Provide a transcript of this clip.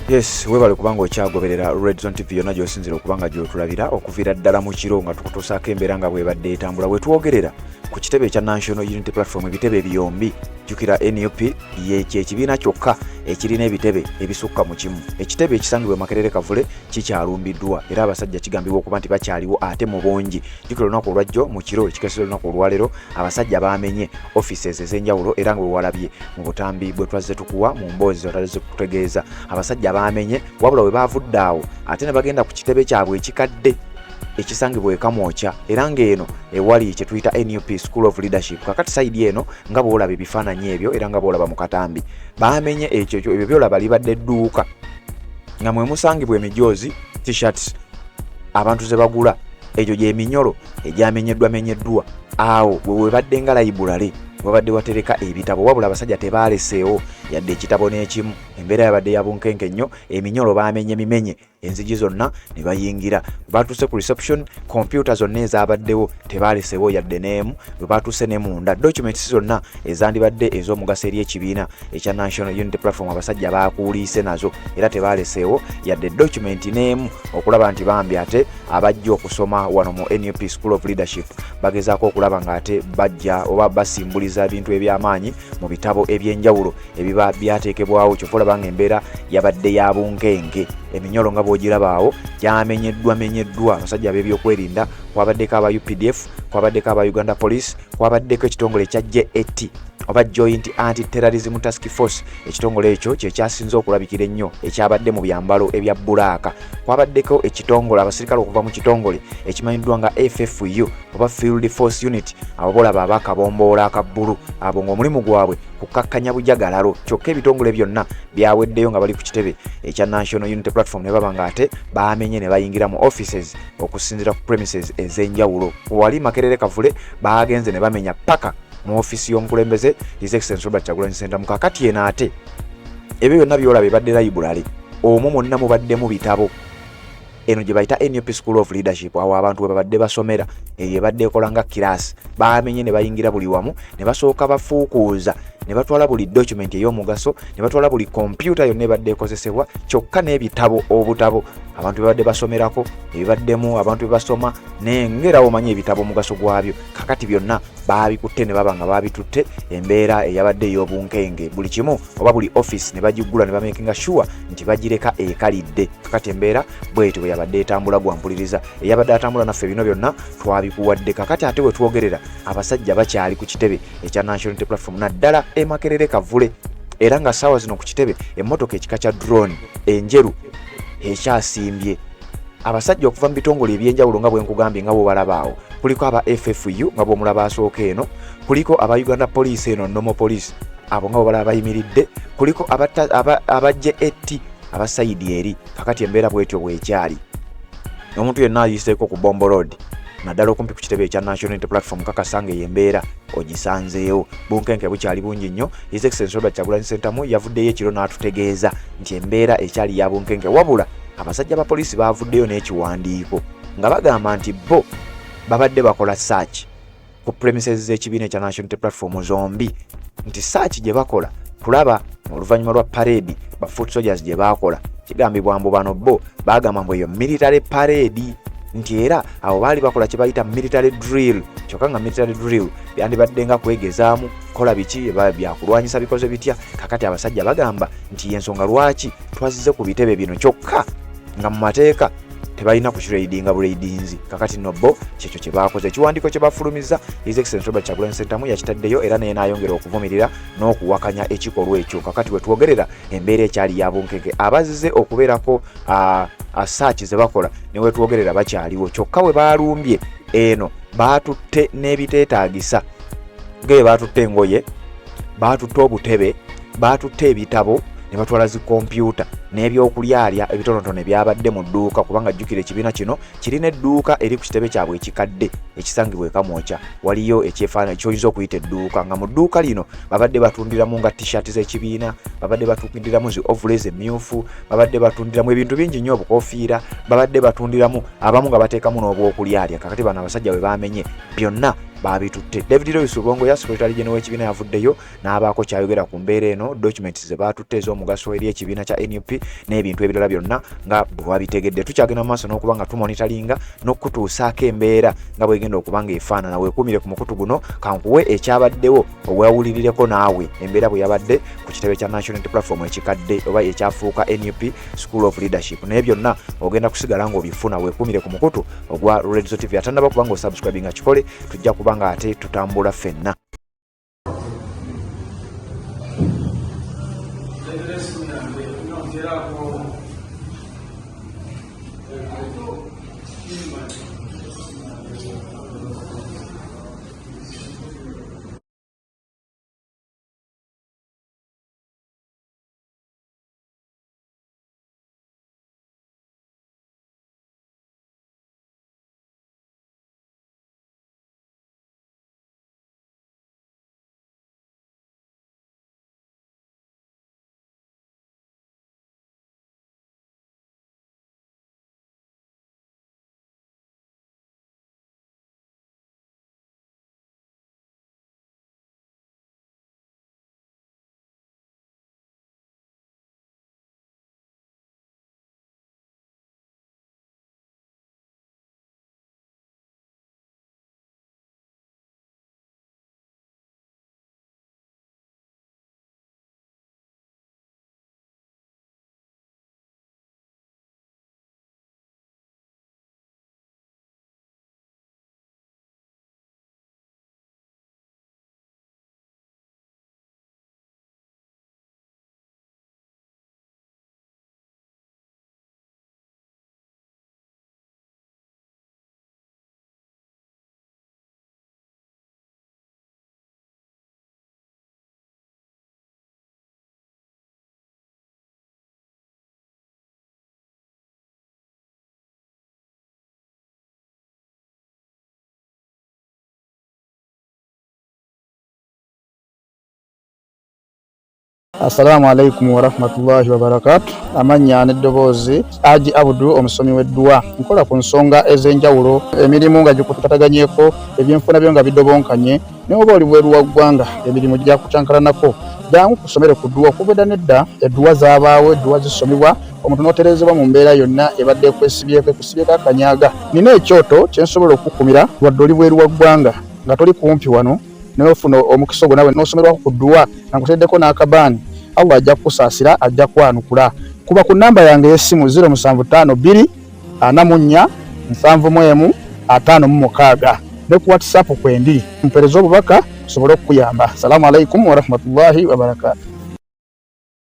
Yes, webale kubanga okyagoberera Red Zone TV yonna gy'osinzira okuba nga gy'otulabira okuviira ddala mu kiro nga tukutuusaako embeera nga bwebadde etambula. Wetwogerera ku kitebe ekya National Unity Platform, ebitebe byombi, jjukira NUP yekyo ekibiina kyokka ekirina ebitebe ebisukka mu kimu. Ekitebe ekisangibwa e Makerere Kavule kikyalumbiddwa era abasajja kigambibwa okuba nti bakyaliwo ate mu bungi. Jjukira olunaku olwajjo mu kiro ekikeeseza olunaku olwaleero abasajja baamenye offices ez'enjawulo, era nga bwewalabye mu butambi bwe twazze tukuwa mu mboozi twatazze kutegeeza, abasajja baamenye. Wabula we baavudde awo ate ne bagenda ku kitebe kyabwe ekikadde ekisangibwa e Kamwokya, era ng'eno ewali kye tuyita NUP School of Leadership. Kakati side eno nga bw'olaba ebifaananyi ebyo era nga bw'olaba mu katambi, baamenye ekyo ebyo byolaba libadde edduuka nga mwe musangibwa emijoozi, T-shirts abantu ze bagula. Egyo gy'eminyolo egyamenyeddwa menyeddwa. Awo we webadde nga library, wabadde watereka ebitabo, wabula abasajja tebaaleseewo yadde ekitabo n'ekimu. Embeera yabadde ya bunkenke nnyo. Eminyolo baamenye mimenye enzigi zonna ne bayingira. Batuuse ku reception, kompyuta zonna ezabaddewo tebaaleseewo yadde n'emu. Bwe batuuse ne munda, documents zonna ezandibadde ez'omugaso eri ekibiina ekya National Unity Platform abasajja baakuuliise nazo, era tebaaleseewo yadde document n'emu okulaba nti bambi ate abajja okusoma wano mu NUP School of Leadership bagezaako okulaba ng'ate bajja oba basimbuliza ebintu eby'amaanyi mu bitabo ebyenjawulo ebiba byateekebwawo. Kyova olaba nga embeera yabadde ya bunkenke. Eminyolo nga bw'ogirabaawo gyamenyeddwa menyeddwa abasajja ab'ebyokwerinda. Kwabaddeko aba UPDF, kwabaddeko aba Uganda Police, kwabaddeko ekitongole ekya JAT oba Joint Anti Terrorism Task Force. Ekitongole ekyo kyekyasinze okulabikira ennyo ekyabadde mu byambalo ebya black. Kwabaddeko ekitongole abasirikale okuva mu kitongole ekimanyiddwa nga FFU oba Field Force Unit. Abo bolaba abakabomboola aka bbulu, abo ng'omulimu gwabwe kukakkanya bujagalalo. Kyokka ebitongole byonna byaweddeyo nga bali ku kitebe ekya National Unity Platform ne baba nga ate bamenye ne bayingira mu offices okusinziira ku premises ez'enjawulo. Wali Makerere Kavule bagenze ne bamenya paka mu ofiisi y'omukulembeze His Excellency Robert Kyagulanyi Ssentamu. Kakati eno ate ebyo byonna byolaba ebadde library, omwo mwonna mubaddemu bitabo. Eno gye bayita NUP School of Leadership, awo abantu we babadde basomera, eyo ebadde ekola nga kiraasi. Bamenye ne bayingira buli wamu ne basooka bafuukuuza ne batwala buli document ey'omugaso, ne batwala buli kompyuta yonna ebadde ekozesebwa, kyokka n'ebitabo, obutabo abantu bebadde basomerako, ebibaddemu abantu bye basoma nengera omanyi ebitabo omugaso gwabyo. Kakati byonna baabikutte ne baba nga baabitutte. Embeera eyabadde ey'obunkenge, buli kimu oba buli office ne bagiggula ne bamakinga sure nti bagireka ekalidde. Kakati embeera bwetyo bwe yabadde etambula. Gwampuliriza eyabadde atambula naffe, bino byonna twabikuwadde. Kakati ate we twogerera abasajja bakyali ku kitebe ekya National Unity Platform, naddala e Makerere Kavule, era nga ssaawa zino ku kitebe emmotoka ekika kya drone enjeru ekyasimbye. Abasajja okuva mu bitongole ebyenjawulo nga bwe nkugambye nga bwobalaba awo, kuliko aba FFU nga bwomulaba asooka eno, kuliko aba Uganda Police eno normal police, abo nga bwebalaba bayimiridde, kuliko aba JAT aba side eri. Kakati embeera bwetyo bwekyali. Omuntu yenna ayiseeko ku Bombo Road, naddala okumpi ku kitebe ekya National Unity Platform, kakasa nga eyo embeera ogisanzeewo. Bunkenke bukyali bungi nnyo. His Excellency Robert Kyagulanyi Ssentamu yavuddeyo ekiro n'atutegeeza nti embeera ekyali ya bunkenke, wabula abasajja ba poliisi baavuddeyo n'ekiwandiiko nga bagamba nti bo babadde bakola search ku premises z'ekibiina ekya National Unity Platform zombi, nti search gye bakola kulaba oluvannyuma lwa parade ba foot soldiers gye baakola. Kigambibwa mbu bano bo bagamba mbu eyo military parade, nti era abo baali bakola kye bayita military drill, kyokka nga military drill byandibadde nga kwegezaamu kola biki byakulwanyisa bikoze bitya. Kakati abasajja bagamba nti yensonga lwaki twazize ku bitebe bino, kyokka nga mu mateeka tebalina kukiraidinga buraidinzi. Kakati nno bo kyekyo kye bakoze. Ekiwandiiko kye bafulumiza, His Excellency Robert Kyagulanyi Ssentamu yakitaddeyo era naye n'ayongera okuvumirira n'okuwakanya ekikolwa ekyo. Kakati we twogerera embeera ekyali ya bunkenke. Abazze okubeerako search ze bakola ne wetwogerera bakyaliwo, kyokka we baalumbye eno baatutte n'ebiteetaagisa ngebe baatutte engoye, baatutte obutebe, baatutte ebitabo, ne batwala zi kompyuta n'ebyokulyalya ebitonotono ebyabadde mu dduuka, kubanga jjukira ekibiina kino kirina edduuka eri ku kitebe kyabwe ekikadde ekisangibwa e Kamwokya. Waliyo ekyefaananyi kyoyinza okuyita edduuka, nga mu dduuka lino babadde batundiramu nga T-shirt z'ekibiina, babadde batundiramu zi overalls emyufu, babadde batundiramu ebintu bingi nnyo, obukofiira babadde batundiramu, abamu nga bateekamu n'obwokulyalya. Kakati bano abasajja bwe bamenye byonna babitutte. David Lewis Rubongoya, secretary general w'ekibiina, yavuddeyo n'abaako kyayogera ku mbeera eno, documents ze baatutte ez'omugaso eri ekibiina kya NUP. TV n'ebintu ebirala byonna nga bwe wabitegedde. Tukyagenda mu maaso n'okuba nga tumonitalinga n'okukutuusaako embeera nga bwegenda okuba nga efaanana. Weekuumire ku mukutu guno, kankuwe ekyabaddewo owewulirireko naawe embeera bwe yabadde ku kitebe kya National Unity Platform ekikadde oba ekyafuuka NUP School of Leadership, naye byonna ogenda kusigala ng'obifuna. Weekuumire ku mukutu ogwa Redzo TV. Atannaba kuba ng'osubscribinga kikole, tujja kuba nga ate tutambula ffenna. Assalamu alaikum warahmatullahi wabarakatu. Amannya n'eddoboozi Haji Abdu, omusomi w'edduwa. Nkola ku nsonga ez'enjawulo, emirimu nga gikutataganyeko, ebyenfuna byo nga bidobonkanye, ne oba oli bweru wa ggwanga emirimu gyakucankalanako, jangu kusomere ku dduwa. Okuva edda n'edda edduwa zaabaawo, edduwa zisomebwa omuntu n'otereezebwa mu mbeera yonna ebadde ekwesibyeko, ekusibyeko akanyaga. Nina ekyoto kye nsobola okukukumira wadde oli bweru wa ggwanga nga toli kumpi wano, naye ofuna omukisa ogwo nawe n'osomerwako ku dduwa nga nkuteereddeko n'akabaani. Allah ajja kukusaasira, ajja kwanukula. Kuba ku nnamba yange ey'essimu 0752 44 71 56 ne ku WhatsApp kwendi, mpeereze obubaka nsobole okukuyamba. Assalamu alaikum warahmatullahi wabarakatuh.